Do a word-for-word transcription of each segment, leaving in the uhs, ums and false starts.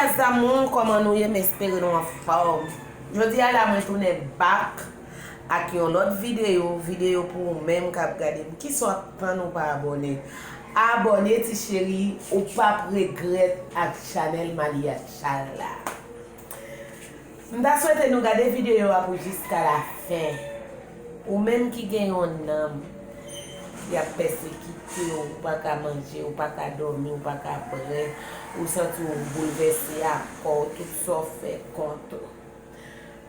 Mes amours, kòman nou ye? M espere nou anfòm. Jodi a la, mwen tounen back ak yon lòt videyo, videyo pou ou menm k ap gade m. Kisa w ap tann ou pa abòne? Abòne, ti cheri, ou p ap regrèt ak chanèl Malia Tchal la. M ta swete nou gade videyo a pou jiska la fen. Ou menm ki gen yon nanm, y ap pèsekite w, ou pa ka manje, ou pa ka dòmi, ou pa ka bwè, ou santi w boulvèse ak kò w, tout sa w fè kont ou.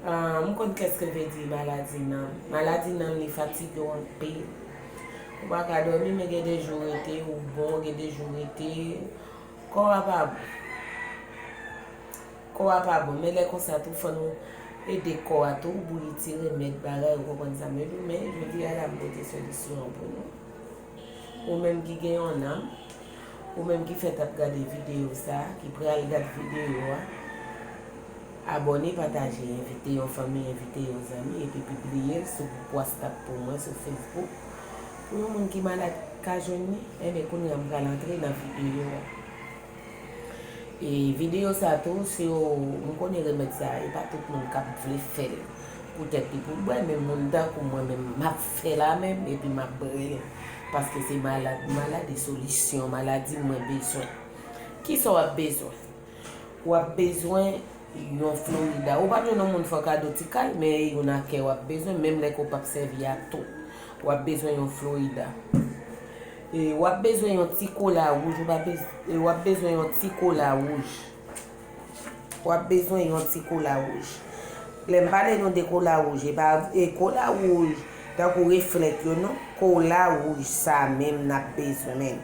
Ah, m konn kèske vle di maladi nanm. Maladi nanm, li fatige w anpil. Ou pa ka dòmi, men gen de jou rete, ou bon, gen de jou rete, kò a pa bon. Kò a pa bon, men lè konsa tou, fò nou ede kò a tou, bouyi ti remèd bagay, ou konprann sa m vle di w, men jodi a la, m pote solisyon an pou nou. Ou menm ki gen yon nanm, ou menm ki fèk ap gade videyo sa, ki pral gad videyo a, abòne, pataje, envite yon fanmi, envite yon zanmi, epi pibliye l sou gwoup WhatsApp pou mwen, sou Facebook, pou yon moun ki malad ka jwenn li. Enben, kounye a m pral antre nan videyo a. E videyo sa tou, si w, m konnen remèd sa, e pa tout moun k ap vle fè l pou tèt li pou l bwè, men moun tankou mwen menm, m ap fè la menm, epi m ap bwè l. Paske se malad, malad e solisyon, maladi mwen bezwen. Kisa w ap bezwen? W ap bezwen yon Florida. Ou p ap jwenn yon moun fè w kado ti kal, men e youn a kè w ap bezwen, menm lè ke w p ap sèvi a tou. W ap bezwen yon Florida. E w ap bezwen yon ti kola wouj, ou pa bez-, e w ap bezwen yon ti kola wouj. W ap bezwen yon ti kola wouj. Lè m pale nou de kola wouj, e pa, e kola wouj, tankou reflèk yo, non. Kola wouj sa menm n ap bezwen, men.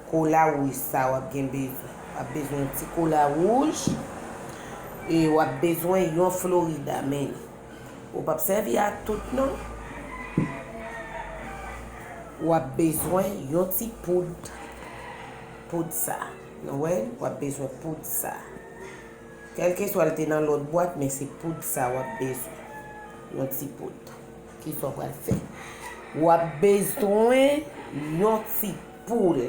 Kola wouj sa w ap gen bezwen. W ap bezwen yon ti kola wouj. E w ap bezwen yon Florida, men. Ou p ap sèvi ak tout, non. W ap bezwen yon ti poud. Poud sa. Nou wè? W ap bezwen poud sa. Kèlkeswa l te nan lòt bwat, men se poud sa w ap bezwen. Yon ti poud. Kisa w pral fè? W ap bezwen yon ti poul.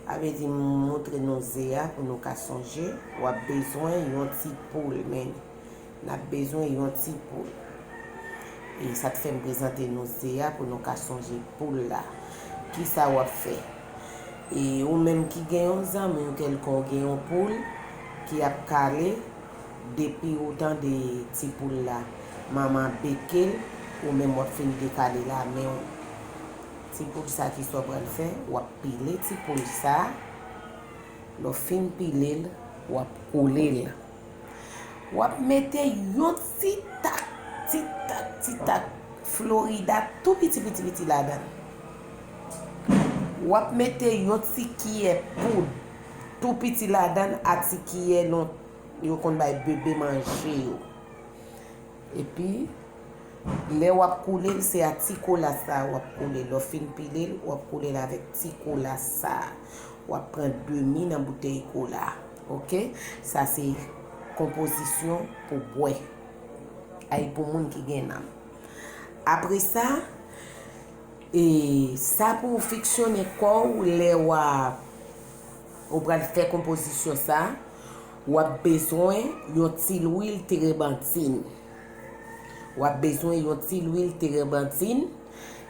Sa vle di, m montre nou ze a pou nou ka sonje. W ap bezwen yon ti poul, men. N ap bezwen yon ti poul. E sa k fè m prezante nou ze a pou nou ka sonje poul la. Kisa w ap fè? E ou menm ki gen yon zanmi w kèlkonk gen yon poul ki ap kale, depi ou tande ti poul la, manman beke l, ou menm w ap fin dekale la men w. Ti poul sa, kisa w pral fè? W ap pile ti poul sa. Lè w fin pile l, w ap kole l. W ap mete yon ti tak, ti tak, ti tak Florida tou piti, piti, piti ladan l. W ap mete yon ti kiyè poud tou piti ladan l, a ti kiyè lon-, yo konn bay bebe manje yo. Epi, lè w ap koule l, se a ti kola sa a w ap koule l. Lè w fin pile l, w ap koule l avèk ti kola sa a. W ap pran demi nan boutèy kola a. Oke? Sa se konpozisyon pou bwè. Ay, pou moun ki gen nanm. Apre sa, e sa pou w fiksyonnen kò w lè w ap, ou pral fè konpozisyon sa, w ap bezwen yon ti lwil terebantin. W ap bezwen yon ti lwil terebantin.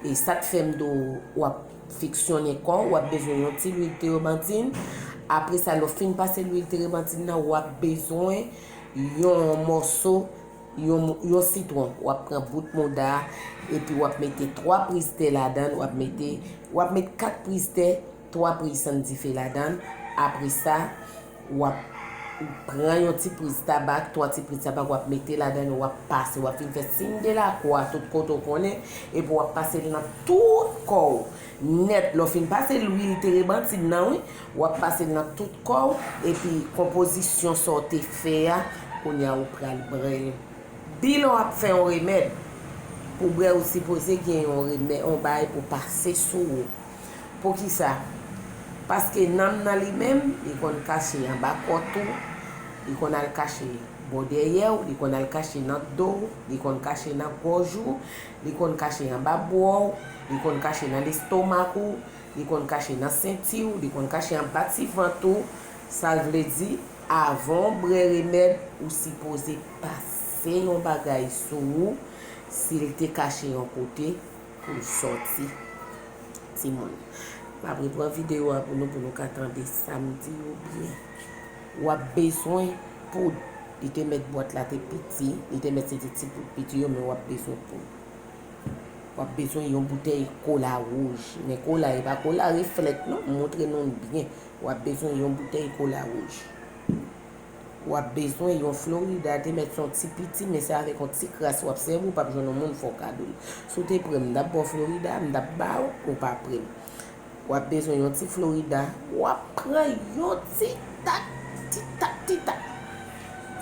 E sa k fè m di w w ap fiksyonnen kò w, w ap bezwen yon ti lwil terebantin. Apre sa, lè w fin pase lwil terebantin nan, w ap bezwen yon mòso, yon, yon sitwon. W ap pran bout mouda, epi w ap mete twa priz tè ladan l, w ap mete, w ap met kat priz tè, twa priz sann dife ladan l. Apre sa, w ap pran yon ti priz tabak, twa ti priz tabak, w ap mete ladan l, w ap pase, w ap vin fè siy de lakwa tout kote w konnen, epi w ap pase l nan tout kò w nèt. Lè w fin pase lwil terebantin nan, wi, w ap pase l nan tout kò w, epi konpozisyon sa w te fè a, kounye a ou pral bwè l. Bilon ap fè yon remèd. Pou bwè, ou sipoze gen yon remè-, yon bagay pou pase sou ou. Poukisa? Paske nanm nan li menm, li konn kache anba kòt ou, li konn al kache bò dèyè w, li konn al kache nan do w, li konn kache nan gòj ou, li konn kache anba bra w, li konn kache nan lestomak ou, li konn kache nan senti w, li konn kache anba ti vant ou. Sa vle di, Avan w bwè remèd, ou sipoze pase yon bagay sou ou, si l te kache yon kote, pou l sòti. Timoun, m ap repran videyo a pou nou, pou nou ka tande sa m di yo byen. W ap bezwen poud. Li te mèt bwat la te piti, li te mèt se te ti poud piti yo, men w ap bezwen poud. W ap bezwen yon boutèy kola wouj. Men kola, e pa kola reflèt non, m montre nou l byen. W ap bezwen yon boutèy kola wouj. W ap bezwen yon Florida, te mèt se yon ti piti, men se avèk yon ti kras w ap sèvi, ou p ap jwenn yon moun fè w kado l. Si w te pre m, m t ap ba w Florida, m t ap ba w, ou pa pre m. W ap bezwen yon ti Florida, w ap pran yon ti tak, ti tak, ti tak.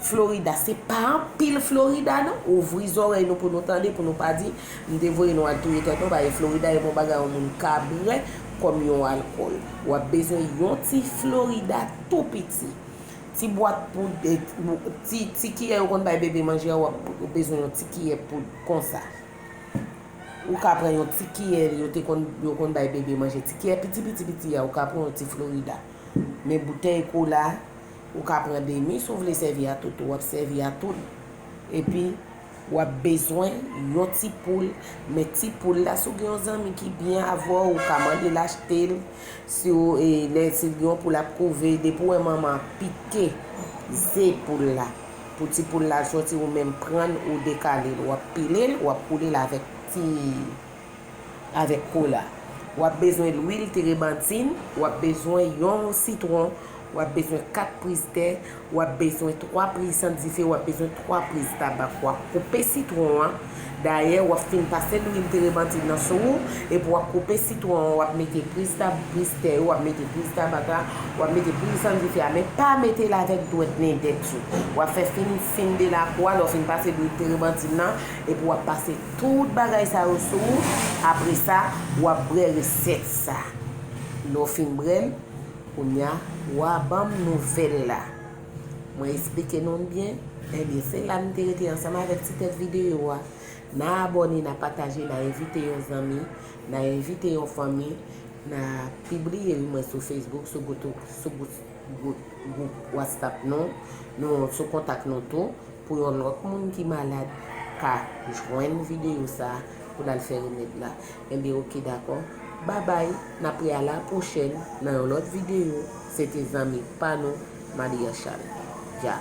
Florida, se pa anpil Florida non. Ouvri zòrèy nou pou nou tande, pou nou pa di, m te voye nou al touye tèt nou, paske Florida e bon bagay yon moun ka bwè kòm yon alkòl. W ap bezwen yon ti Florida tou piti. Ti bwat poud, eh, ti, ti kiyè yo konn bay bebe manje a, w ap bezwen yon ti kiyè poud konsa. Ou ka pran yon ti kiyè yo te konn, yo konn bay bebe manje, ti kiyè piti, piti, piti a, ou ka pran yon ti Florida. Men boutèy kola, ou ka pran demi, si w vle sèvi a tout, w ap sèvi a tout. Epi, w ap bezwen yon ti poul. Men ti poul la, si w gen yon zanmi ki byen avè w, ou ka mande l achte l. Si w, e, lè si l gen yon poul ap kouve, depi w wè manman an pike ze poul la, pou ti poul la sòti, ou menm pran l, ou dekale l, w ap pile l, w ap koule l avèk ti, avèk kola. W ap bezwen lwil terebantin, w ap bezwen yon sitwon, w ap bezwen kat priz tè, w ap bezwen twa priz sant dife, w ap bezwen twa priz tabak. W ap koupe sitwon an. Dayè, w ap fin pase lwil terebantin nan sou ou, epi w ap koupe sitwon an, w ap mete priz tab-, priz tè yo, w ap mete priz tabak la, w ap mete priz sant dife a, men pa mete l avèk dwèt nendèt yo. W ap fè fin, fin delakwa, lè w fin pase lwil terebantin nan, epi w ap pase tout bagay sa yo sou ou. Apre sa, w ap bwè resèt sa. Lè w fin bwè l, kounye a, w a ban m nouvèl la. Mwen esplike nou l byen? Ebyen, se la m te rete ansanm avèk ti tèt videyo a. N a abòne, n a pataje, n a envite yon zanmi, n a envite yon fanmi, n a pibliye wi mwen sou Facebook, sou gwoup, sou gwoup, gwoup, gwoup WhatsApp nou, nou sou kontak nou tou, pou yon lòt moun ki malad ka jwenn videyo sa a pou l al fè remèd la. Ebyen, oke, dakò. Babay, n ap wè a la pwochèn nan yon lòt videyo. Se te zanmi pa nou, Malia Charles. Dja.